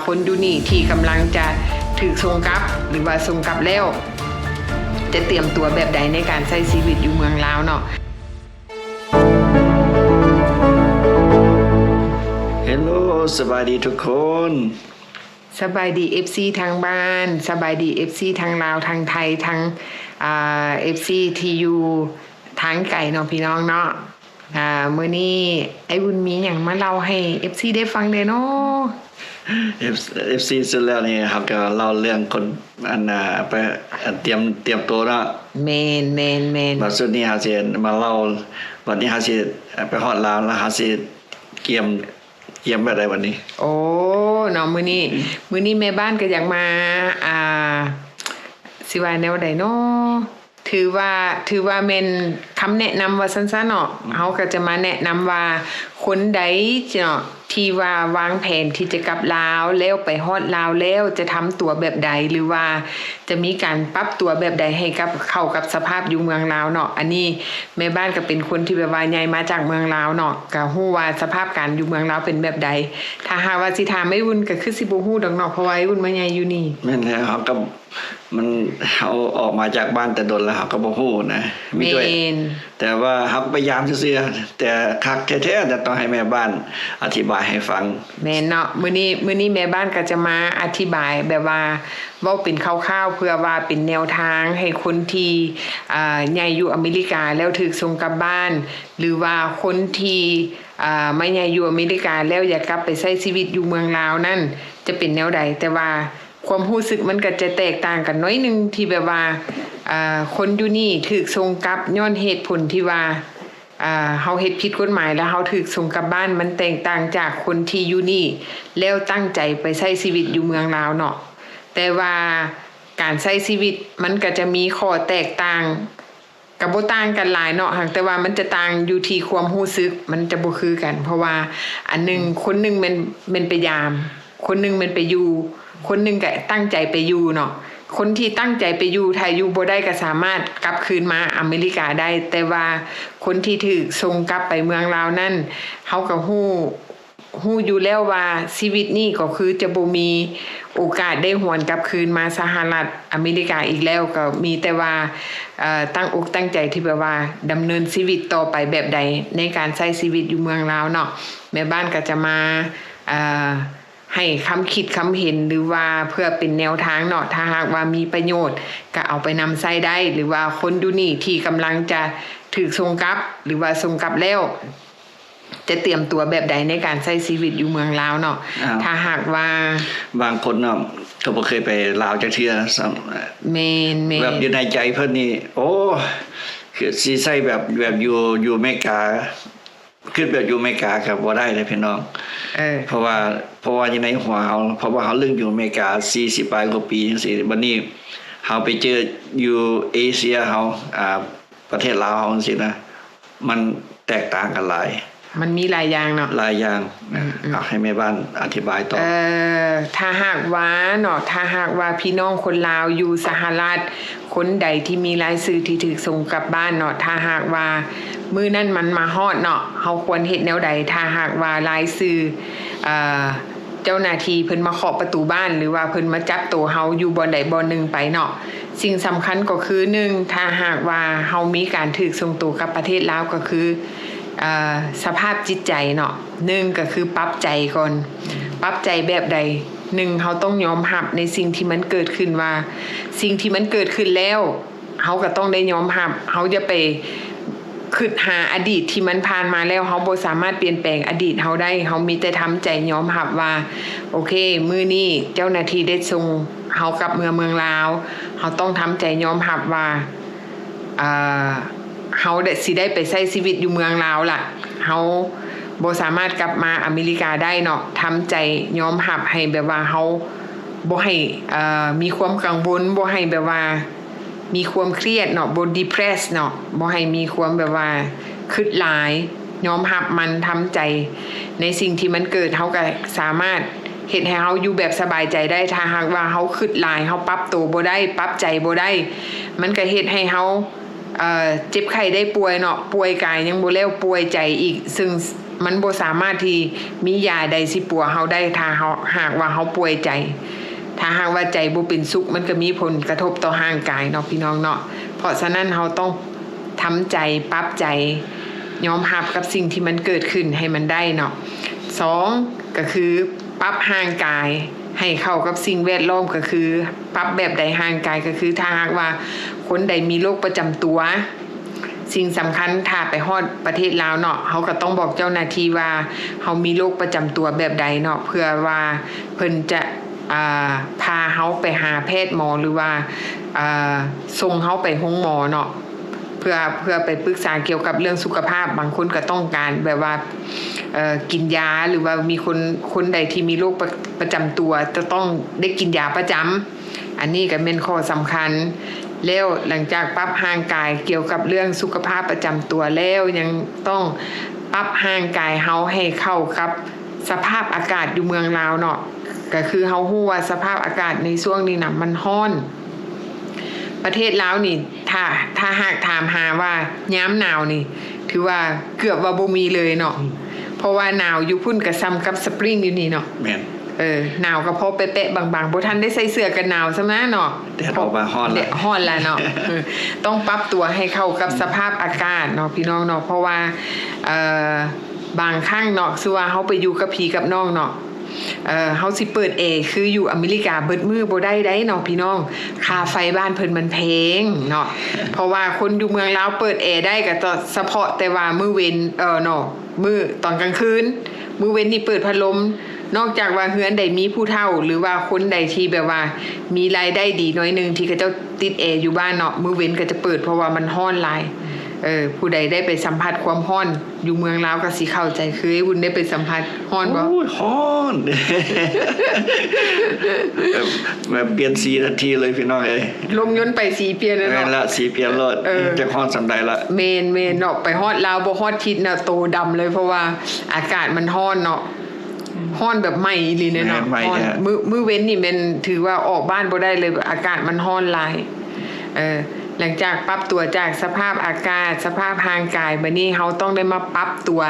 ຄົນຢູ່ນີ້ທີ່ກຳລັງຈະຖືກສົ່ງກັບ ຫຼືວ່າສົ່ງກັບແລ້ວ ຈະຕຽມຕົວແບບໃດໃນການໃຊ້ຊີວິດຢູ່ເມືອງລາວເນາະ? Hello ສະບາຍດີທຸກຄົນ. ສະບາຍດີ ເອັຟຊີ ທາງບ້ານ, ສະບາຍດີ ເອັຟຊີ ທັງລາວ ທັງໄທ ທັງ ອ່າ ເອັຟຊີ ທີ່ຢູ່ທາງໄກເນາະ ພີ່ນ້ອງເນາະ. ອ່າ ມື້ນີ້ອ້າຍບຸນມີຫຍັງມາເລົ່າໃຫ້ ເອັຟຊີ ໄດ້ຟັງແດ່ເນາະ? ເອັຟ ເອັຟຊີ ສຸດແລ້ວນີ້ ເຮົາກໍເລົ່າເລື່ອງຄົນ ອັນ ອ່າ ໄປ ອັນ ຕຽມ ຕຽມໂຕເນາະ. ແມ່ນໆໆ. ບັດສຸດນີ້ເຮົາຊິມາເລົ່າ ບັດນີ້ເຮົາຊິໄປຮອດລາວ ແລ້ວເຮົາຊິກຽມ ກຽມແບບໃດບັດນີ້? ໂອ້ ເນາະ ມື້ນີ້ ມື້ນີ້ແມ່ບ້ານກໍຢາກມາ ອ່າ ຊິວ່າແນວໃດເນາະ? ຖືວ່າ ຖືວ່າແມ່ນຄຳແນະນຳວ່າຊັ້ນຊະເນາະ. ເຮົາກໍຈະມາແນະນຳວ່າ ຄົນໃດເນາະ ທີ່ວ່າວາງແຜນທີ່ຈະກັບລາວ ແລ້ວໄປຮອດລາວແລ້ວ ຈະທຳຕົວແບບໃດ ຫຼືວ່າຈະມີການປັບຕົວແບບໃດໃຫ້ກັບ ເຂົ້າກັບສະພາບຢູ່ເມືອງລາວເນາະ. ອັນນີ້ແມ່ບ້ານກໍເປັນຄົນທີ່ແບບວ່າໃຫຍ່ມາຈາກເມືອງລາວເນາະ ກໍຮູ້ວ່າສະພາບການຢູ່ເມືອງລາວເປັນແບບໃດ. ຖ້າຫາກວ່າຊິຖາມອ້າຍບຸນ ກໍຄືຊິບໍ່ຮູ້ດອກເນາະ ເພາະວ່າອ້າຍບຸນມາໃຫຍ່ຢູ່ນີ້. ແມ່ນແລ້ວ ເຮົາກໍ ມັນ ເຮົາອອກມາຈາກບ້ານແຕ່ດົນແລ້ວ ເຮົາກໍບໍ່ຮູ້ນະ ມີແຕ່ ແຕ່ວ່າເຮົາກໍໄປຢາມຊື່ໆ ແຕ່ຄັກແທ້ໆ ຈະຕ້ອງໃຫ້ແມ່ບ້ານອະທິບາຍໃຫ້ຟັງ. ແມ່ນເນາະ ມື້ນີ້ ມື້ນີ້ແມ່ບ້ານກໍຈະມາອະທິບາຍແບບວ່າ ເວົ້າເປັນຄ່າວໆ ເພື່ອວ່າເປັນແນວທາງໃຫ້ຄົນທີ່ ອ່າ ໃຫຍ່ຢູ່ອາເມລິກາແລ້ວຖືກສົ່ງກັບບ້ານ ຫຼືວ່າຄົນທີ່ ອ່າ ມາໃຫຍ່ຢູ່ອາເມລິກາແລ້ວຢາກກັບໄປໃຊ້ຊີວິດຢູ່ເມືອງລາວນັ້ນ ຈະເປັນແນວໃດ. ແຕ່ວ່າ ຄວາມຮູ້ສຶກມັນກໍຈະແຕກຕ່າງກັນໜ້ອຍໜຶ່ງ ທີ່ແບບວ່າ ອ່າ ຄົນຢູ່ນີ້ຖືກສົ່ງກັບຍ້ອນເຫດຜົນທີ່ວ່າ ອ່າ ເຮົາເຮັດຜິດກົດໝາຍ ແລ້ວເຮົາຖືກສົ່ງກັບບ້ານ. ມັນແຕກຕ່າງຈາກຄົນທີ່ຢູ່ນີ້ ແລ້ວຕັ້ງໃຈໄປໃຊ້ຊີວິດຢູ່ເມືອງລາວເນາະ. ແຕ່ວ່າການໃຊ້ຊີວິດມັນກໍຈະມີຂໍ້ແຕກຕ່າງ ກໍບໍ່ຕ່າງກັນຫຼາຍເນາະ ຫາກແຕ່ວ່າມັນຈະຕ່າງຢູ່ທີ່ຄວາມຮູ້ສຶກ ມັນຈະບໍ່ຄືກັນ. ເພາະວ່າອັນໜຶ່ງ ອືມ ຄົນໜຶ່ງແມ່ນ ແມ່ນໄປຢາມ, ຄົນໜຶ່ງແມ່ນໄປຢູ່, ຄົນໜຶ່ງກໍຕັ້ງໃຈໄປຢູ່ເນາະ. ຄົນທີ່ຕັ້ງໃຈໄປຢູ່ ຖ້າຢູ່ບໍ່ໄດ້ກໍສາມາດກັບຄືນມາອາເມລິກາໄດ້, ແຕ່ວ່າຄົນທີ່ຖືກສົ່ງກັບໄປເມືອງລາວນັ້ນ ເຮົາກໍຮູ້ ຮູ້ຢູ່ແລ້ວວ່າຊີວິດນີ້ກໍຄືຈະບໍ່ມີໂອກາດໄດ້ຫວນກັບຄືນມາສະຫະລັດອາເມລິກາອີກແລ້ວ, ກໍມີແຕ່ວ່າ ເອີ ຕັ້ງອົກຕັ້ງໃຈທີ່ແບບວ່າດຳເນີນຊີວິດຕໍ່ໄປແບບໃດ ໃນການໃຊ້ຊີວິດຢູ່ເມືອງລາວເນາະ. ແມ່ບ້ານກໍຈະມາ ເອີ ໃຫ້ຄຳຄິດຄຳເຫັນ ຫຼືວ່າເພື່ອເປັນແນວທາງເນາະ, ຖ້າຫາກວ່າມີປະໂຫຍດກໍເອົາໄປນຳໃຊ້ໄດ້ ຫຼືວ່າຄົນຢູ່ນີ້ທີ່ກຳລັງຈະຖືກສົ່ງກັບ ຫຼືວ່າສົ່ງກັບແລ້ວ ຈະຕຽມຕົວແບບໃດໃນການໃຊ້ຊີວິດຢູ່ເມືອງລາວເນາະ? ອ້າວ ຖ້າຫາກວ່າ ບາງຄົນເນາະ ກໍບໍ່ເຄີຍໄປລາວຈັກເທື່ອຊ້ຳ. ແມ່ນໆ. ແບບຢູ່ໃນໃຈເພິ່ນນີ້ ໂອ້ ຄືຊິໃຊ້ແບບ ແບບຢູ່ ຢູ່ອາເມລິກາ ຄິດແບບຢູ່ອາເມລິກາກໍບໍ່ໄດ້ເດ້ພີ່ນ້ອງ. ເອີ ເພາະວ່າ ເພາະວ່າຢູ່ໃນຫົວເຮົາ ເພາະວ່າເຮົາລຶ້ງຢູ່ອາເມລິກາສີ່ສິບປາຍກວ່າປີຈັ່ງຊີ້ ບັດນີ້ເຮົາໄປເຈີຢູ່ເອເຊຍເຮົາ ອ່າ ປະເທດລາວເຮົາຈັ່ງຊີ້ນະ ມັນແຕກຕ່າງກັນຫຼາຍ. ມັນມີຫຼາຍຢ່າງເນາະ. ຫຼາຍຢ່າງ. ອືມໆ. ເອົາ ໃຫ້ແມ່ບ້ານອະທິບາຍຕໍ່. ເອີ ຖ້າຫາກວ່າເນາະ ຖ້າຫາກວ່າພີ່ນ້ອງຄົນລາວຢູ່ສະຫະລັດ ຄົນໃດທີ່ມີລາຍຊື່ທີ່ຖືກສົ່ງກັບບ້ານເນາະ, ຖ້າຫາກວ່າມື້ນັ້ນມັນມາຮອດເນາະ, ເຮົາຄວນເຮັດແນວໃດ? ຖ້າຫາກວ່າລາຍຊື່ ເອີ ເຈົ້າໜ້າທີ່ເພິ່ນມາເຄາະປະຕູບ້ານ ຫຼືວ່າເພິ່ນມາຈັບໂຕເຮົາຢູ່ບ່ອນໃດບ່ອນໜຶ່ງໄປເນາະ, ສິ່ງສຳຄັນກໍຄື ໜຶ່ງ ຖ້າຫາກວ່າເຮົາມີການຖືກສົ່ງໂຕກັບປະເທດລາວ ກໍຄື ເອີ ສະພາບຈິດໃຈເນາະ. ໜຶ່ງ ກໍຄືປັບໃຈກ່ອນ. ປັບໃຈແບບໃດ? ໜຶ່ງ ເຮົາຕ້ອງຍອມຮັບໃນສິ່ງທີ່ມັນເກີດຂຶ້ນວ່າ ສິ່ງທີ່ມັນເກີດຂຶ້ນແລ້ວ ເຮົາກໍຕ້ອງໄດ້ຍອມຮັບ. ເຮົາຢ່າໄປຄິດຫາອະດີດທີ່ມັນຜ່ານມາແລ້ວ, ເຮົາບໍ່ສາມາດປ່ຽນແປງອະດີດເຮົາໄດ້. ເຮົາມີແຕ່ທຳໃຈຍອມຮັບວ່າ ໂອເຄ ມື້ນີ້ເຈົ້າໜ້າທີ່ໄດ້ສົ່ງເຮົາກັບເມືອເມືອງລາວ. ເຮົາຕ້ອງທຳໃຈຍອມຮັບວ່າ ເອີ ເຮົາໄດ້ ຊິໄດ້ໄປໃຊ້ຊີວິດຢູ່ເມືອງລາວລະ. ເຮົາບໍ່ສາມາດກັບມາອາເມລິກາໄດ້ເນາະ. ທຳໃຈຍອມຮັບໃຫ້ແບບວ່າເຮົາບໍ່ໃຫ້ ເອີ ມີຄວາມກັງວົນ, ບໍ່ໃຫ້ແບບວ່າ ມີຄວາມຄຽດເນາະ, ບໍ່ depress ເນາະ, ບໍ່ໃຫ້ມີຄວາມແບບວ່າຄິດຫຼາຍ, ຍອມຮັບມັນ, ທຳໃຈໃນສິ່ງທີ່ມັນເກີດ. ເຮົາກໍສາມາດເຮັດໃຫ້ເຮົາຢູ່ແບບສະບາຍໃຈໄດ້. ຖ້າຫາກວ່າເຮົາຄິດຫຼາຍ, ເຮົາປັບໂຕບໍ່ໄດ້, ປັບໃຈບໍ່ໄດ້, ມັນກໍເຮັດໃຫ້ເຮົາ ເອີ ເຈັບໄຂ້ໄດ້ປ່ວຍເນາະ, ປ່ວຍກາຍຍັງບໍ່ແລ້ວ, ປ່ວຍໃຈອີກ, ເຊິ່ງ ມັນບໍ່ສາມາດທີ່ມີຢາໃດຊິປົວເຮົາໄດ້ ຖ້າເຮົາ ຫາກວ່າເຮົາປ່ວຍໃຈ. ຖ້າຫາກວ່າໃຈບໍ່ເປັນສຸກ ມັນກໍມີຜົນກະທົບຕໍ່ຮ່າງກາຍເນາະ ພີ່ນ້ອງເນາະ. ເພາະສະນັ້ນເຮົາຕ້ອງທຳໃຈ, ປັບໃຈ, ຍອມຮັບກັບສິ່ງທີ່ມັນເກີດຂຶ້ນໃຫ້ມັນໄດ້ເນາະ. ສອງ ກໍຄືປັບຮ່າງກາຍໃຫ້ເຂົ້າກັບສິ່ງແວດລ້ອມ ກໍຄືປັບແບບໃດຮ່າງກາຍ ກໍຄືຖ້າຫາກວ່າຄົນໃດມີໂລກປະຈຳຕົວ ສິ່ງສຳຄັນ ຖ້າໄປຮອດປະເທດລາວເນາະ ເຮົາກໍຕ້ອງບອກເຈົ້າໜ້າທີ່ວ່າເຮົາມີໂລກປະຈຳຕົວແບບໃດເນາະ ເພື່ອວ່າເພິ່ນຈະ ອ່າ ພາເຮົາໄປຫາແພດໝໍ ຫຼືວ່າ ອ່າ ສົ່ງເຮົາໄປໂຮງໝໍເນາະ ເພື່ອ ເພື່ອໄປປຶກສາກ່ຽວກັບເລື່ອງສຸຂະພາບ. ບາງຄົນກໍຕ້ອງການແບບວ່າ ເອີ ກິນຢາ ຫຼືວ່າມີຄົນ ຄົນໃດທີ່ມີໂລກປະ ປະຈຳຕົວ ຈະຕ້ອງໄດ້ກິນຢາປະຈຳ. ອັນນີ້ກໍແມ່ນຂໍ້ສຳຄັນ. ແລ້ວຫຼັງຈາກປັບຮ່າງກາຍກ່ຽວກັບເລື່ອງສຸຂະພາບປະຈຳຕົວແລ້ວ ຍັງຕ້ອງປັບຮ່າງກາຍເຮົາໃຫ້ເຂົ້າກັບສະພາບອາກາດຢູ່ເມືອງລາວເນາະ. ກໍຄືເຮົາຮູ້ວ່າສະພາບອາກາດໃນຊ່ວງນີ້ນະ ມັນຮ້ອນ. ປະເທດລາວນີ້ ຖ້າ ຖ້າຫາກຖາມຫາວ່າຍາມໜາວນີ້ ຖືວ່າເກືອບວ່າບໍ່ມີເລີຍເນາະ. ອືມ ເພາະວ່າໜາວຢູ່ພຸ້ນກໍສ່ຳກັບສະປຣິງຢູ່ນີ້ເນາະ. ແມ່ນ. ເອີ ໜາວກໍພໍແປະໆບາງໆ ບໍ່ທັນໄດ້ໃສ່ເສື້ອກັນໜາວຊ້ຳນະເນາະ. ແດດອອກມາຮ້ອນລະ ແດດຮ້ອນລະເນາະ. ເອີ ຕ້ອງປັບຕົວໃຫ້ເຂົ້າກັບສະພາບອາກາດເນາະ ພີ່ນ້ອງເນາະ. ເພາະວ່າ ເອີ ບາງຄັ້ງເນາະ ຄືວ່າເຮົາໄປຢູ່ກັບພີ່ກັບນ້ອງເນາະ ເອີ ເຮົາຊິເປີດແອຄືຢູ່ອາເມລິກາເບິດມື້ບໍ່ໄດ້ໃດເນາະ ພີ່ນ້ອງ. ຄ່າໄຟບ້ານເພິ່ນມັນແພງເນາະ. ເພາະວ່າຄົນຢູ່ເມືອງລາວເປີດແອໄດ້ກໍສະເພາະແຕ່ວ່າມື້ເວັນ ເອີ ເນາະ ມື້ຕອນກາງຄືນ. ມື້ເວັນນີ້ເປີດພັດລົມ. ນອກຈາກວ່າເຮືອນໃດມີຜູ້ເຖົ້າ ຫຼືວ່າຄົນໃດທີ່ແບບວ່າມີລາຍໄດ້ດີໜ້ອຍໜຶ່ງ ທີ່ເຂົາເຈົ້າຕິດແອຢູ່ບ້ານເນາະ ມື້ເວັນກໍຈະເປີດ ເພາະວ່າມັນຮ້ອນຫຼາຍ. ເອີ ຜູ້ໃດໄດ້ໄປສຳຜັດຄວາມຮ້ອນຢູ່ເມືອງລາວກໍຊິເຂົ້າໃຈ. ຄືອ້າຍບຸນໄດ້ໄປສຳຜັດຮ້ອນບໍ່? ໂອ້ຍ ຮ້ອນ ແບບ ແບບປ່ຽນສີທັນທີເລີຍ ພີ່ນ້ອງເອີຍ. ລົງຍົນໄປສີປ່ຽນແລ້ວເນາະ. ແມ່ນລະ ສີປ່ຽນໂລດ. ເອີ ຈັກຮ້ອນສ່ຳໃດລະ. ແມ່ນໆເນາະ. ໄປຮອດລາວບໍ່ຮອດທິດນະ ໂຕດຳເລີຍ ເພາະວ່າອາກາດມັນຮ້ອນເນາະ. ອືມ ຮ້ອນແບບໄໝ້ອີ່ຫຼີເນາະ. ແມ່ນ ໄໝ້ ຮ້ອນ ແທ້. ມື້ ມື້ເວັນນີ້ແມ່ນຖືວ່າອອກບ້ານບໍ່ໄດ້ເລີຍ ອາກາດມັນຮ້ອນຫຼາຍ. ເອີ ຫຼັງຈາກປັບຕົວຈາກສະພາບອາກາດ ສະພາບຮ່າງກາຍ ບາດນີ້ເຮົາຕ້ອງໄດ້ມາປັບຕົວ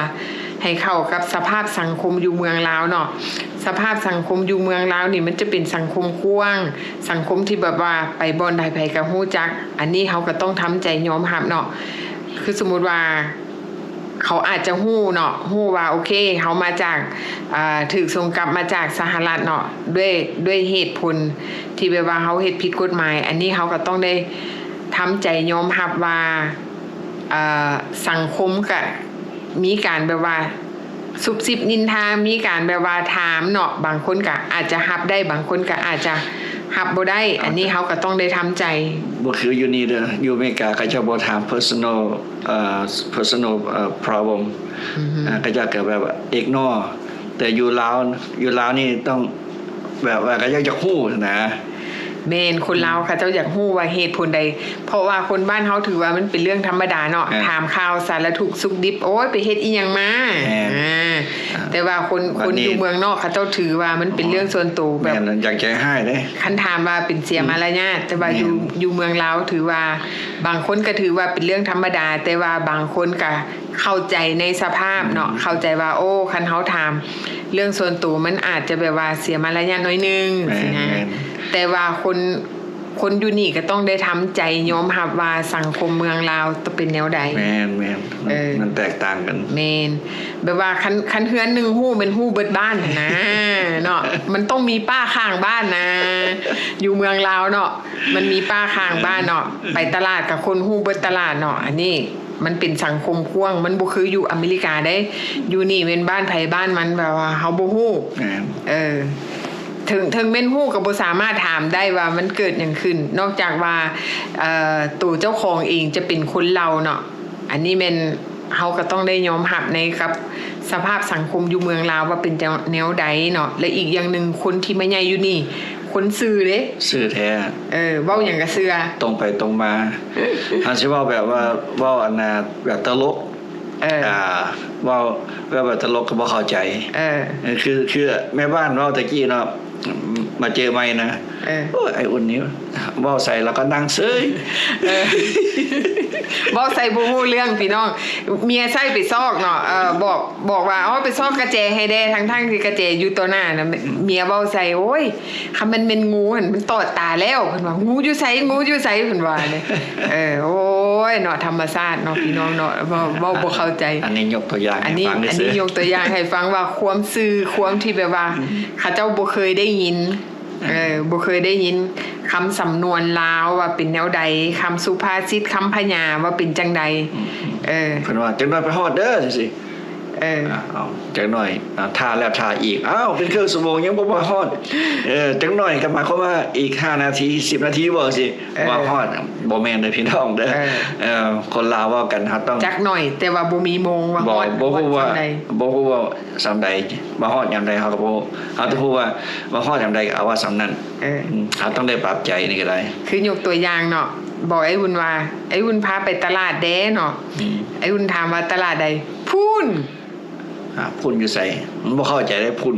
ໃຫ້ເຂົ້າກັບສະພາບສັງຄົມຢູ່ເມືອງລາວເນາະ. ສະພາບສັງຄົມຢູ່ເມືອງລາວນີ້ ມັນຈະເປັນສັງຄົມກວ້າງ ສັງຄົມທີ່ແບບວ່າໄປບ່ອນໃດໃຜກໍຮູ້ຈັກ. ອັນນີ້ເຮົາກໍຕ້ອງທຳໃຈຍອມຮັບເນາະ. ຄືສົມມຸດວ່າ ເຂົາອາດຈະຮູ້ເນາະ ຮູ້ວ່າ ໂອເຄ ເຮົາມາຈາກ ເອີ ຖືກສົ່ງກັບມາຈາກສະຫະລັດເນາະ ດ້ວຍ ດ້ວຍເຫດຜົນທີ່ແບບວ່າເຮົາເຮັດຜິດກົດໝາຍ. ອັນນີ້ເຮົາກໍຕ້ອງໄດ້ທຳໃຈຍອມຮັບວ່າ ເອີ ສັງຄົມກະມີການແບບວ່າຊຸບຊິບນິນທາ ມີການແບບວ່າຖາມເນາະ. ບາງຄົນກະອາດຈະຮັບໄດ້ ບາງຄົນກະອາດຈະຮັບບໍ່ໄດ້. ອັນນີ້ເຮົາກໍຕ້ອງໄດ້ທຳໃຈ. ບໍ່ຄືຢູ່ນີ້ເດີ ຢູ່ອາເມລິກາເຂົາເຈົ້າບໍ່ຖາມ personal ເອີ personal ເອີ problem ອືຮຶ ອ່າ ເຂົາເຈົ້າກໍແບບວ່າ ignore ແຕ່ຢູ່ລາວ ຢູ່ລາວນີ້ຕ້ອງແບບວ່າເຂົາເຈົ້າຢາກຮູ້ນະ. ແມ່ນ ຄົນລາວເຂົາເຈົ້າຢາກຮູ້ວ່າເຫດຜົນໃດ ເພາະວ່າຄົນບ້ານເຮົາຖືວ່າມັນເປັນເລື່ອງທຳມະດາເນາະ ອ່າ ຖາມຂ່າວສາລະທຸກສຸກດິບ ໂອ້ຍ ໄປເຮັດອີ່ຫຍັງມາ. ແມ່ນ ອ່າ ອ່າ ແຕ່ວ່າຄົນ ບາດນີ້ ຄົນຢູ່ເມືອງນອກເຂົາເຈົ້າຖືວ່າມັນເປັນເລື່ອງສ່ວນໂຕ ແບບ ແມ່ນ ຢາກໃຈຮ້າຍເດ້. ຄັນຖາມວ່າເປັນເສຍມາລະຍາດ ແຕ່ວ່າຢູ່ ແມ່ນ ຢູ່ເມືອງລາວຖືວ່າບາງຄົນກໍຖືວ່າເປັນເລື່ອງທຳມະດາ ແຕ່ວ່າບາງຄົນກໍເຂົ້າໃຈໃນສະພາບເນາະ ອືມ ເຂົ້າໃຈວ່າ ໂອ້ ຄັນເຮົາຖາມເລື່ອງສ່ວນໂຕ ມັນອາດຈະແບບວ່າເສຍມາລະຍາດໜ້ອຍໜຶ່ງ ແມ່ນ ຊີ້ນະ ແມ່ນ ແຕ່ວ່າຄົນ ຄົນຢູ່ນີ້ກໍຕ້ອງໄດ້ທຳໃຈຍອມຮັບວ່າສັງຄົມເມືອງລາວຈະເປັນແນວໃດ. ແມ່ນໆ ມັນ ເອີ ມັນແຕກຕ່າງກັນ. ແມ່ນ ແບບວ່າຄັນ ຄັນເຮືອນໜຶ່ງຮູ້ ແມ່ນຮູ້ເບິດບ້ານຫັ້ນນະ ເນາະ ມັນຕ້ອງມີປ້າຂ້າງບ້ານນະ. ຢູ່ເມືອງລາວເນາະ ມັນມີປ້າຂ້າງບ້ານເນາະ ເອີ ໄປຕະຫຼາດກໍຄົນຮູ້ເບິດຕະຫຼາດເນາະ. ອັນນີ້ມັນເປັນສັງຄົມກວ້າງ ມັນບໍ່ຄືຢູ່ອາເມລິກາເດ້. ຢູ່ນີ້ແມ່ນບ້ານໃຜບ້ານມັນ ແບບວ່າເຮົາບໍ່ຮູ້. ແມ່ນ ເອີ ເຖິງ ເຖິງແມ່ນຮູ້ກໍບໍ່ສາມາດຖາມໄດ້ວ່າມັນເກີດຫຍັງຂຶ້ນ ນອກຈາກວ່າ ເອີ ໂຕເຈົ້າຂອງເອງຈະເປັນຄົນເລົ່າເນາະ. ອັນນີ້ແມ່ນເຮົາກໍຕ້ອງໄດ້ຍອມຮັບໃນກັບສະພາບສັງຄົມຢູ່ເມືອງລາວວ່າເປັນແນວ ແນວໃດເນາະ. ແລະ ອີກຢ່າງໜຶ່ງ ຄົນທີ່ມາໃຫຍ່ຢູ່ນີ້ ຄົນຊື່ເດ້ ຊື່ແທ້. ເອີ ເວົ້າຫຍັງກໍເຊື່ອ ຕົງໄປຕົງມາ. ຫາຊິເວົ້າແບບວ່າ ເວົ້າອັນນ່າ ແບບຕະຫຼົກ ເອີ ອ່າ ເວົ້າ ເວົ້າແບບຕະຫຼົກກໍບໍ່ເຂົ້າໃຈ. ເອີ ເອີ ຄື ຄືແມ່ບ້ານເວົ້າຕະກີ້ເນາະ ມາເຈີໃໝ່ນະ ເອີ ໂອ້ຍ ໄອ້ອຸ່ນນີ້ເວົ້າໃສ່ແລ້ວກໍນັ່ງເຊີຍ ເອີ ເວົ້າໃສ່ບໍ່ຮູ້ເລື່ອງພີ່ນ້ອງ ເມຍໃຊ້ໄປຊອກເນາະ ເອີ ບອກ ບອກວ່າ ເອົາໄປຊອກກະແຈໃຫ້ແດ່ ທັງໆທີ່ກະແຈຢູ່ຕໍ່ໜ້ານະ ເມຍເວົ້າໃສ່ ໂອ້ຍ ຄັນມັນແມ່ນງູຫັ້ນ ມັນຕອດຕາແລ້ວ ເພິ່ນວ່າ ງູຢູ່ໃສ ງູຢູ່ໃສ ເພິ່ນວ່າເດ້ ເອີ ໂອ້ຍ ເນາະ ທຳມະຊາດເນາະ ພີ່ນ້ອງເນາະ ເວົ້າ ເວົ້າບໍ່ເຂົ້າໃຈ ອັນນີ້ຍົກຕົວຢ່າງໃຫ້ຟັງຊື່ໆ ອັນນີ້ຍົກຕົວຢ່າງໃຫ້ຟັງວ່າ ຄວາມສື່ ຄວາມທີ່ແບບວ່າ ເຂົາເຈົ້າບໍ່ເຄີຍໄດ້ຍິນ ເອີ ບໍ່ເຄີຍໄດ້ຍິນຄຳສຳນວນລາວວ່າເປັນແນວໃດ ຄຳສຸພາສິດ ຄຳພະຍາວ່າເປັນຈັ່ງໃດ ເອີ ເພິ່ນວ່າ ຈັກໜ້ອຍໄປຮອດເດີ ຈັ່ງຊີ້ ເອີ ເອົາ ຈັກໜ້ອຍ ອ່າ ຖ້າແລ້ວຖ້າອີກ ອ້າວ ເປັນເຄິ່ງຊົ່ວໂມງຍັງບໍ່ມາຮອດ ເອີ ຈັກໜ້ອຍກໍໝາຍຄວາມວ່າອີກຫ້ານາທີ ສິບນາທີບໍ່ ຈັ່ງຊີ້ ເອີ ວ່າຮອດ ບໍ່ແມ່ນເດີພີ່ນ້ອງເດີ ເອີ ເອີ ຄົນລາວເວົ້າກັນ ເຮົາຕ້ອງ ຈັກໜ້ອຍ ແຕ່ວ່າບໍ່ມີໂມງວ່າຮອດ ບໍ່ ບໍ່ຮູ້ວ່າ ບໍ່ຮູ້ວ່າສ່ຳໃດ ວ່າຮອດຍາມໃດ ເຮົາກໍບໍ່ຮູ້ ເຮົາຕ້ອງຮູ້ວ່າ ວ່າຮອດຍາມໃດກໍເອົາວ່າສ່ຳນັ້ນ ເອີ ເຮົາຕ້ອງໄດ້ປັບໃຈນີ້ກໍໄດ້ ຄືຍົກຕົວຢ່າງເນາະ ບອກໄອ້ອຸ່ນວ່າ ໄອ້ອຸ່ນພາໄປຕະຫຼາດແດ່ເນາະ ອືມ ໄອ້ອຸ່ນຖາມວ່າຕະຫຼາດໃດ ພຸ້ນ ອ່າ ພຸ້ນຢູ່ໃສ ມັນບໍ່ເຂົ້າໃຈເດ້ ພຸ້ນ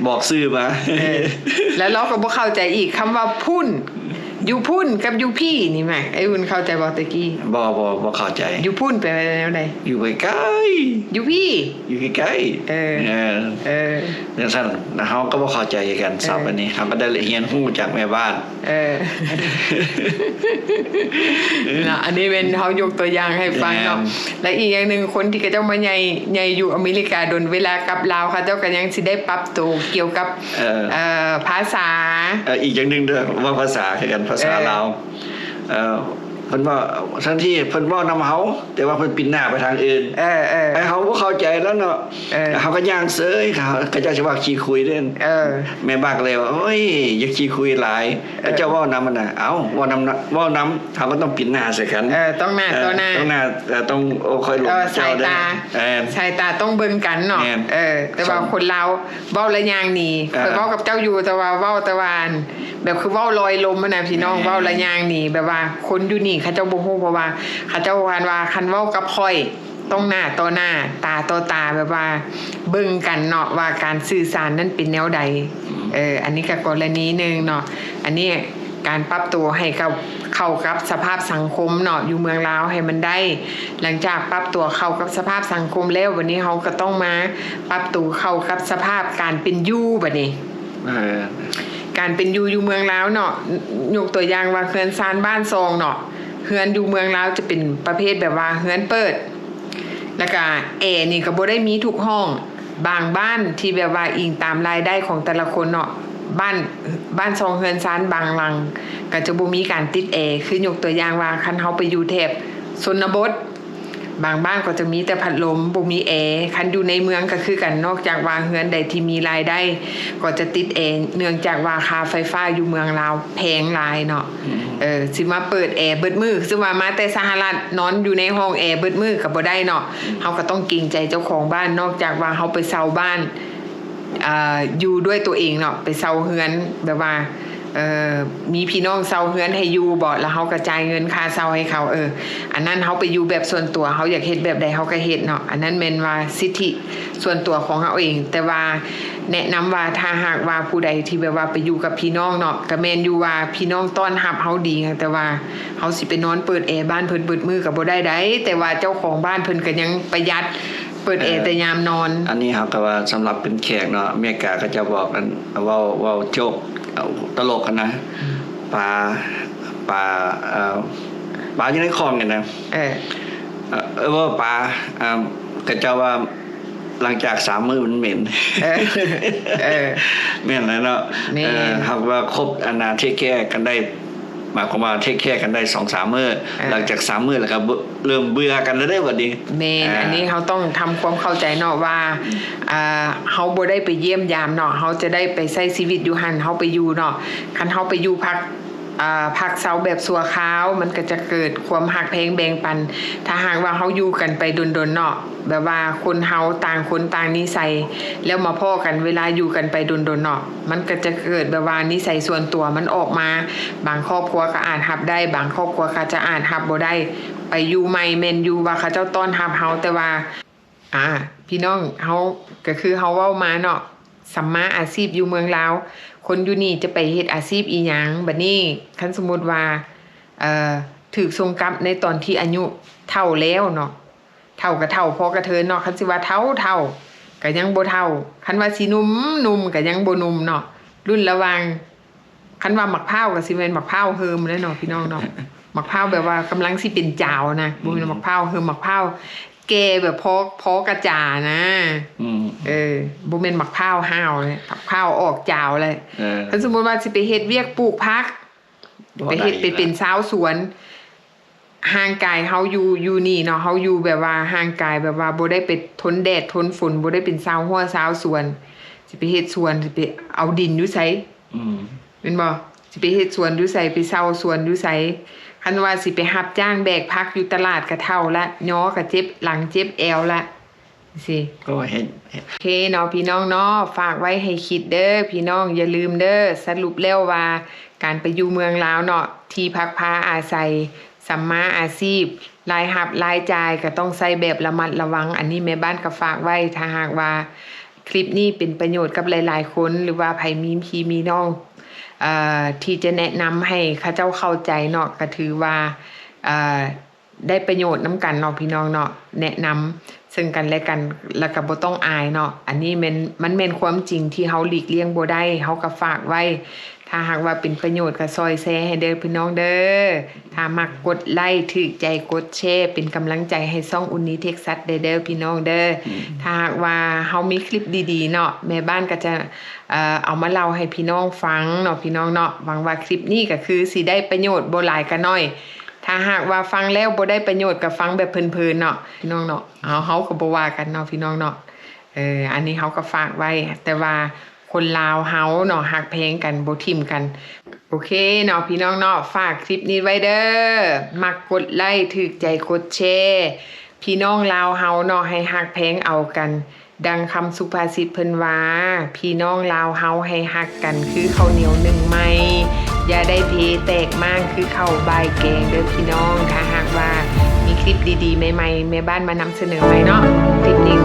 ບອກຊື່ມາ ເອີ ແລ້ວລາວກໍບໍ່ເຂົ້າໃຈອີກ ຄຳວ່າພຸ້ນ ຢູ່ພຸ້ນກັບຢູ່ພີ້ນີ້ແມະ ໄອ້ອຸ່ນເຂົ້າໃຈບໍ່ແຕ່ກີ້? ບໍ່ ບໍ່ ບໍ່ເຂົ້າໃຈ ຢູ່ພຸ້ນແປວ່າແນວໃດ? ຢູ່ໃກ້ໆ ຢູ່ພີ້ ຢູ່ໃກ້ໆ ເອີ ເອີ ເອີ ຈັ່ງຊັ້ນ ເຮົາກໍບໍ່ເຂົ້າໃຈຄືກັນ ສັບອັນນີ້ ເຮົາກໍໄດ້ຮຽນຮູ້ຈາກແມ່ບ້ານ ເອີ ເນາະ ອັນນີ້ແມ່ນເຮົາຍົກຕົວຢ່າງໃຫ້ຟັງເນາະ ແມ່ນ ແລະ ອີກຢ່າງໜຶ່ງ ຄົນທີ່ເຂົາເຈົ້າມາໃຫຍ່ ໃຫຍ່ຢູ່ອາເມລິກາດົນ ເວລາກັບລາວ ເຂົາເຈົ້າກໍຍັງຊິໄດ້ປັບໂຕກ່ຽວກັບ ເອີ ເອີ ພາສາ ເອີ ອີກຢ່າງໜຶ່ງເດີ ເວົ້າພາສາຄືກັນ ພາສາ ເອີ ລາວ ເອີ ເພິ່ນເວົ້າ ທັງທີ່ເພິ່ນເວົ້ານຳເຮົາ ແຕ່ວ່າເພິ່ນປິ່ນໜ້າໄປທາງອື່ນ ເອີ ເອີ ໃຫ້ເຮົາບໍ່ເຂົ້າໃຈແລ້ວເນາະ ເອີ ເຮົາກໍຍ່າງເຊີຍ ເຂົາເຈົ້າຊິວ່າຂີ້ຄຸຍເດ້ ເອີ ແມ່ບ້ານກໍເລີຍວ່າ ໂອ້ຍ ຢ່າຂີ້ຄຸຍຫຼາຍ ເອີ ເຂົາເຈົ້າເວົ້ານຳຫັ້ນນະ ເອົ້າ ເວົ້ານຳ ເວົ້ານຳ ເຮົາກໍຕ້ອງປິ່ນໜ້າໃສ່ກັນ ເອີ ຕ້ອງໜ້າຕໍ່ໜ້າ ເອີ ຕ້ອງໜ້າ ເອີ ຕ້ອງ ໂອ້ ຂ້ອຍລົງ ເອີ ເຈົ້າເດີ ສາຍຕາ ເອີ ສາຍຕາຕ້ອງເບິ່ງກັນເນາະ ແມ່ນ ເອີ ແຕ່ວ່າຄົນລາວເວົ້າແລ້ວຍ່າງໜີ ເອີ ຂ້ອຍເວົ້າກັບເຈົ້າຢູ່ ແຕ່ວ່າເວົ້າ ແຕ່ວ່າ ແບບຄືເວົ້າລອຍລົມຫັ້ນນະ ພີ່ນ້ອງ ແມ່ນ ເວົ້າແລ້ວຍ່າງໜີ ແບບວ່າຄົນຢູ່ນີ້ເຂົາເຈົ້າບໍ່ຮູ້ ເພາະວ່າເຂົາເຈົ້າວ່າ ວ່າຄັນເວົ້າກັບຂ້ອຍຕ້ອງໜ້າຕໍ່ໜ້າ ຕາຕໍ່ຕາ ແບບວ່າເບິ່ງກັນເນາະ ວ່າການສື່ສານນັ້ນເປັນແນວໃດ ເອີ ອັນນີ້ກໍກໍລະນີໜຶ່ງເນາະ ອັນນີ້ການປັບຕົວໃຫ້ກັບ ເຂົ້າກັບສະພາບສັງຄົມເນາະ ຢູ່ເມືອງລາວໃຫ້ມັນໄດ້ ຫຼັງຈາກປັບຕົວເຂົ້າກັບສະພາບສັງຄົມແລ້ວ ບັດນີ້ເຮົາກໍຕ້ອງມາປັບຕົວເຂົ້າກັບສະພາບການເປັນຢູ່ ບັດນີ້ ເອີ ການເປັນຢູ່ຢູ່ເມືອງລາວເນາະ ຍົກຕົວຢ່າງວ່າເຮືອນຊານບ້ານຊ່ອງເນາະ ເຮືອນຢູ່ເມືອງລາວຈະເປັນປະເພດແບບວ່າເຮືອນເປີດ ແລ້ວກະແອນີ້ກໍບໍ່ໄດ້ມີທຸກຫ້ອງ ບາງບ້ານທີ່ແບບວ່າອີງຕາມລາຍໄດ້ຂອງແຕ່ລະຄົນເນາະ ບ້ານ ບ້ານຊ່ອງເຮືອນຊານບາງຫຼັງກໍຈະບໍ່ມີການຕິດແອ ຄືຍົກຕົວຢ່າງວ່າ ຄັນເຮົາໄປຢູ່ແຖບຊົນນະບົດ ບາງບ້ານກໍຈະມີແຕ່ພັດລົມ ບໍ່ມີແອ ຄັນຢູ່ໃນເມືອງກໍຄືກັນ ນອກຈາກວ່າເຮືອນໃດທີ່ມີລາຍໄດ້ກໍຈະຕິດແອ ເນື່ອງຈາກວ່າຄ່າໄຟຟ້າຢູ່ເມືອງລາວແພງຫຼາຍເນາະ ເອີ ຊິມາເປີດແອເບິດມື້ ຄືວ່າມາແຕ່ສະຫະລັດ ນອນຢູ່ໃນຫ້ອງແອເບິດມື້ກໍບໍ່ໄດ້ເນາະ ເຮົາກໍຕ້ອງເກງໃຈເຈົ້າຂອງບ້ານ ນອກຈາກວ່າເຮົາໄປເຊົ່າບ້ານ ອ່າ ຢູ່ດ້ວຍຕົວເອງເນາະ ໄປເຊົ່າເຮືອນ ແບບວ່າ ເອີ ມີພີ່ນ້ອງເຊົ່າເຮືອນໃຫ້ຢູ່ບໍ ແລ້ວເຮົາກໍຈ່າຍເງິນຄ່າເຊົ່າໃຫ້ເຂົາ ເອີ ອັນນັ້ນເຮົາໄປຢູ່ແບບສ່ວນຕົວ ເຮົາຢາກເຮັດແບບໃດເຮົາກໍເຮັດເນາະ ອັນນັ້ນແມ່ນວ່າສິດທິສ່ວນຕົວຂອງເຮົາເອງ ແຕ່ວ່າແນະນຳວ່າ ຖ້າຫາກວ່າຜູ້ໃດທີ່ແບບວ່າໄປຢູ່ກັບພີ່ນ້ອງເນາະ ກໍແມ່ນຢູ່ວ່າພີ່ນ້ອງຕ້ອນຮັບເຮົາດີ ແຕ່ວ່າເຮົາຊິໄປນອນເປີດແອບ້ານເພິ່ນເບິດມື້ກໍບໍ່ໄດ້ໃດ ແຕ່ວ່າເຈົ້າຂອງບ້ານເພິ່ນກໍຍັງປະຢັດ ເປີດແອແຕ່ຍາມນອນ ອັນນີ້ເຮົາກໍວ່າສຳລັບເປັນແຂກເນາະ ອາເມລິກາເຂົາເຈົ້າບອກ ອັນ ເວົ້າ ເວົ້າໂຈກ ເອົາຕະຫຼົກຫັ້ນນະ ປາ ປາ ເອີ ປາຢູ່ໃນຄອງນີ້ນະ ເອີ ເອີ ເວົ້າປາ ເອີ ເຂົາເຈົ້າວ່າ ຫຼັງຈາກສາມມື້ມັນເໝັນ ເອີ ເອີ ແມ່ນແລ້ວເນາະ ແມ່ນ ເອີ ເຮົາວ່າຄົບ ອັນນ່າ ເທກແຄກັນໄດ້ ໝາຍຄວາມວ່າເທກແຄກັນໄດ້ສອງສາມມື້ ເອີ ຫຼັງຈາກສາມມື້ແລ້ວກໍເລີ່ມເບື່ອກັນແລ້ວເດ້ບັດນີ້ ແມ່ນ ອ່າ ອັນນີ້ເຮົາຕ້ອງທຳຄວາມເຂົ້າໃຈເນາະວ່າ ອ່າ ເຮົາບໍ່ໄດ້ໄປຢ້ຽມຢາມເນາະ ເຮົາຈະໄດ້ໄປໃຊ້ຊີວິດຢູ່ຫັ້ນ ເຮົາໄປຢູ່ເນາະ ຄັນເຮົາໄປຢູ່ພັກ ອ່າ ພັກເຊົາແບບຊົ່ວຄາວ ມັນກໍຈະເກີດຄວາມຮັກແພງແບ່ງປັນ ຖ້າຫາກວ່າເຮົາຢູ່ກັນໄປດົນໆເນາະ ແບບວ່າຄົນເຮົາຕ່າງຄົນຕ່າງນິໄສ ແລ້ວມາພໍ້ກັນເວລາຢູ່ກັນໄປດົນໆເນາະ ມັນກໍຈະເກີດແບບວ່ານິໄສສ່ວນຕົວມັນອອກມາ ບາງຄອບຄົວກໍອາດຮັບໄດ້ ບາງຄອບຄົວກໍຈະອາດຮັບບໍ່ໄດ້ ໄປຢູ່ໃໝ່ແມ່ນຢູ່ວ່າເຂົາເຈົ້າຕ້ອນຮັບເຮົາ ແຕ່ວ່າ ອ່າ ພີ່ນ້ອງ ເຮົາ ກໍຄືເຮົາເວົ້າມາເນາະ ສຳມາອາຊີບຢູ່ເມືອງລາວ ຄົນຢູ່ນີ້ຈະໄປເຮັດອາຊີບອີ່ຫຍັງ? ບັດນີ້ຄັນສົມມຸດວ່າ ເອີ ຖືກສົ່ງກັບໃນຕອນທີ່ອາຍຸເຖົ້າແລ້ວເນາະ, ເຖົ້າກໍເຖົ້າພໍກະເທີນເນາະ, ຄັນຊິວ່າເຖົ້າ ເຖົ້າກໍຍັງບໍ່ເຖົ້າ, ຄັນວ່າຊິໜຸ່ມ ໜຸ່ມກໍຍັງບໍ່ໜຸ່ມເນາະ, ລຸ້ນລະຫວ່າງ ຄັນວ່າໝາກພ້າວກໍຊິແມ່ນໝາກພ້າວເຮີມແຫຼະເນາະ ພີ່ນ້ອງເນາະ, ໝາກພ້າວແບບວ່າກຳລັງຊິເປັນຈາວນະ, ບໍ່ແມ່ນໝາກພ້າວເຮີມ, ໝາກພ້າວແກ່ແບບພໍ ພໍກະຈານະ. ອືມ ເອີ ບໍ່ແມ່ນໝາກພ້າວຫ້າວເລີຍ, ໝາກພ້າວອອກຈາວເລີຍ. ເອີ ຄັນສົມມຸດວ່າຊິໄປເຮັດວຽກປູກຜັກ ບໍ່ ໄປເຮັດ ໄດ້ ໄປເປັນຊາວສວນ, ຮ່າງກາຍເຮົາຢູ່ ຢູ່ນີ້ເນາະ, ເຮົາຢູ່ແບບວ່າຮ່າງກາຍແບບວ່າບໍ່ໄດ້ໄປທົນແດດທົນຝົນ, ບໍ່ໄດ້ເປັນຊາວຮົ້ວຊາວສວນ, ຊິໄປເຮັດສວນ ຊິໄປເອົາດິນຢູ່ໃສ? ອືມ ແມ່ນບໍ່? ຊິໄປເຮັດສວນຢູ່ໃສ? ໄປເຊົ່າສວນຢູ່ໃສ? ຄັນວ່າຊິໄປຮັບຈ້າງແບກຜັກຢູ່ຕະຫຼາດກະເຖົ້າລະ, ຍໍກະເຈັບຫຼັງເຈັບແອວລະ. ຊິ ກໍເຮັດ ເຮັດ ໂອເຄເນາະ ພີ່ນ້ອງເນາະ, ຝາກໄວ້ໃຫ້ຄິດເດີພີ່ນ້ອງ, ຢ່າລືມເດີ. ສະຫຼຸບແລ້ວວ່າ ການໄປຢູ່ເມືອງລາວເນາະ ທີ່ພັກພາອາໄສ, ສຳມາອາຊີບ, ລາຍຮັບລາຍຈ່າຍກໍຕ້ອງໃຊ້ແບບລະມັດລະວັງ. ອັນນີ້ແມ່ບ້ານກໍຝາກໄວ້, ຖ້າຫາກວ່າຄລິບນີ້ເປັນປະໂຫຍດກັບຫຼາຍໆຄົນ ຫຼືວ່າໃຜມີພີ່ມີນ້ອງ ເອີ ທີ່ຈະແນະນຳໃຫ້ເຂົາເຈົ້າເຂົ້າໃຈເນາະ, ກໍຖືວ່າ ເອີ ໄດ້ປະໂຫຍດນຳກັນເນາະ ພີ່ນ້ອງເນາະ, ແນະນຳເຊິ່ງກັນແລະກັນ ແລ້ວກໍບໍ່ຕ້ອງອາຍເນາະ. ອັນນີ້ແມ່ນ ມັນແມ່ນຄວາມຈິງທີ່ເຮົາຫຼີກລ່ຽງບໍ່ໄດ້, ເຮົາກໍຝາກໄວ້. ຖ້າຫາກວ່າເປັນປະໂຫຍດກໍຊ່ອຍແຊໃຫ້ເດີພີ່ນ້ອງເດີ. ຖ້າມັກກົດໄລ້ ຖືກໃຈ ກົດແຊ ເປັນກຳລັງໃຈໃຫ້ຊ່ອງ Uni Texas ແດ່ເດີພີ່ນ້ອງເດີ. ອືມ ຖ້າຫາກວ່າເຮົາມີຄລິບດີໆເນາະ, ແມ່ບ້ານກໍຈະ ເອີ ເອົາມາເລົ່າໃຫ້ພີ່ນ້ອງຟັງເນາະ ພີ່ນ້ອງເນາະ. ຫວັງວ່າຄລິບນີ້ກໍຄືຊິໄດ້ປະໂຫຍດ ບໍ່ຫຼາຍກໍໜ້ອຍ. ຖ້າຫາກວ່າຟັງແລ້ວບໍ່ໄດ້ປະໂຫຍດ ກໍຟັງແບບເພີນໆເນາະ ພີ່ນ້ອງເນາະ. ເຮົາ ເຮົາກໍບໍ່ວ່າກັນເນາະ ພີ່ນ້ອງເນາະ. ເອີ ອັນນີ້ເຮົາກໍຝາກໄວ້, ແຕ່ວ່າຄົນລາວເຮົາເນາະ ຮັກແພງກັນ ບໍ່ຖິ້ມກັນ. ໂອເຄເນາະ ພີ່ນ້ອງເນາະ, ຝາກຄລິບນີ້ໄວ້ເດີ. ມັກກົດໄລ້ ຖືກໃຈ ກົດແຊ. ພີ່ນ້ອງລາວເຮົາເນາະ ໃຫ້ຮັກແພງເອົາກັນ. ດັ່ງຄຳສຸພາສິດເພິ່ນວ່າ ພີ່ນ້ອງລາວເຮົາໃຫ້ຮັກກັນຄືເຂົ້າໜຽວໜຶ້ງໃໝ່, ຢ່າໄດ້ເພແຕກມ້າງຄືເຂົ້າບ່າຍແກງເດີພີ່ນ້ອງ. ຖ້າຫາກວ່າມີຄລິບດີໆໃໝ່ໆ ແມ່ບ້ານມານຳສະເໜີໃໝ່ເນາະ. ຄລິບນີ້